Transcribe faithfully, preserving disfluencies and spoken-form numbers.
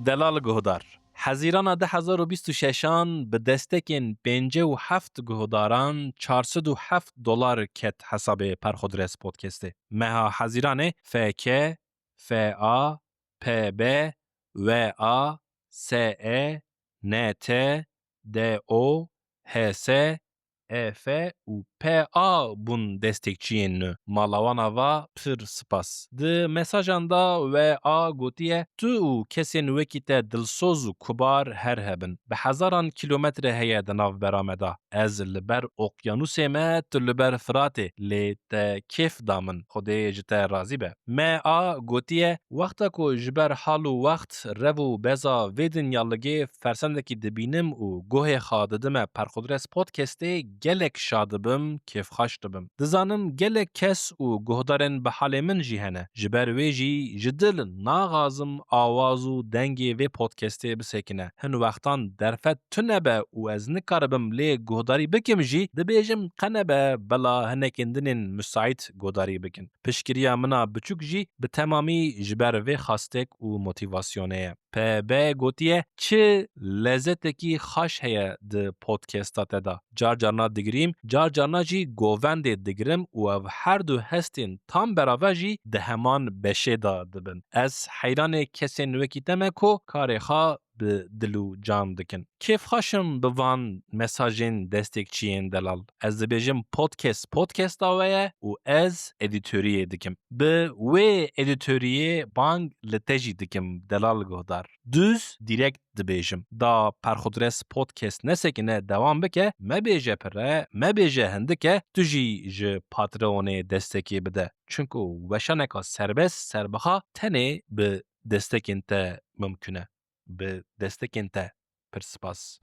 Delal guhdar. Hezîrana du hezar û bîst û şeşan bi destekên pêncî û heft guhdaran çar sed û heft dolar ket hesabê Perxudres Podcastê. Meha Hezîranê F K, F A, P B, W A, S E, N T, D O, H S, E F û P A bûn destekçiyên nû. Mala wan a va pir spas. Di mesajan de W A gotiye, tu û kesên wekî te dilsoz û kubar her hebin. Bi hezaran kîlometre heye di navbera me de. Ez li ber oqyanûsê me, tu li ber Firatê, lê te kêf da min. Xwedê ji te razî be. Me a gotiye, wexta ku ji ber hal û wext, rev û beza vê dinya ligê fersendekî dibînim û guhê xwe didime Perxudres Podcastê, gelek şa dibim, kêfxweş dibim. Dizanim gelek kes û guhdarên bi halê min jî hene. Ji ber wê jî ji dil naxazim awaz û dengê vê podcastê bisekine. Hin wextan derfet tune be û ez nikaribim lê guhdarî bikim jî, dibêjim qe nebe, bela hinekên din ên misaît guhdarî bikin. Piştgiriya min a biçûk jî bi temamî ji ber vê xastek û motîvasyonê ye. P B gotiye, çi lezetekî xaş heye di podcasta te de. Car carna digirîm, car carna jî govendê digirim û ev her du hestên tam beraver jî di heman beşê de dibin. Ez heyranê kesên wekî te me ku karê xwe bi dil û can dikin. Kêfxweş im bi van mesajên destekçiyên delal. Ez dibêjim podcast podcasta we ye û ez edîtoriyê dikim. Bi wê edîtoriyê bang li te jî dikim delal guhdar. Dûz, dîrekt dibêjim. Da Perxudres Podcast nesekine dewam bike, mebêje pire, mebêje hindike, tu jî ji Patreonê destekê bide. Çunku weşaneka serbest, serbixwe tenê bi destekên te mimkun e. Bi destekên te pir spas.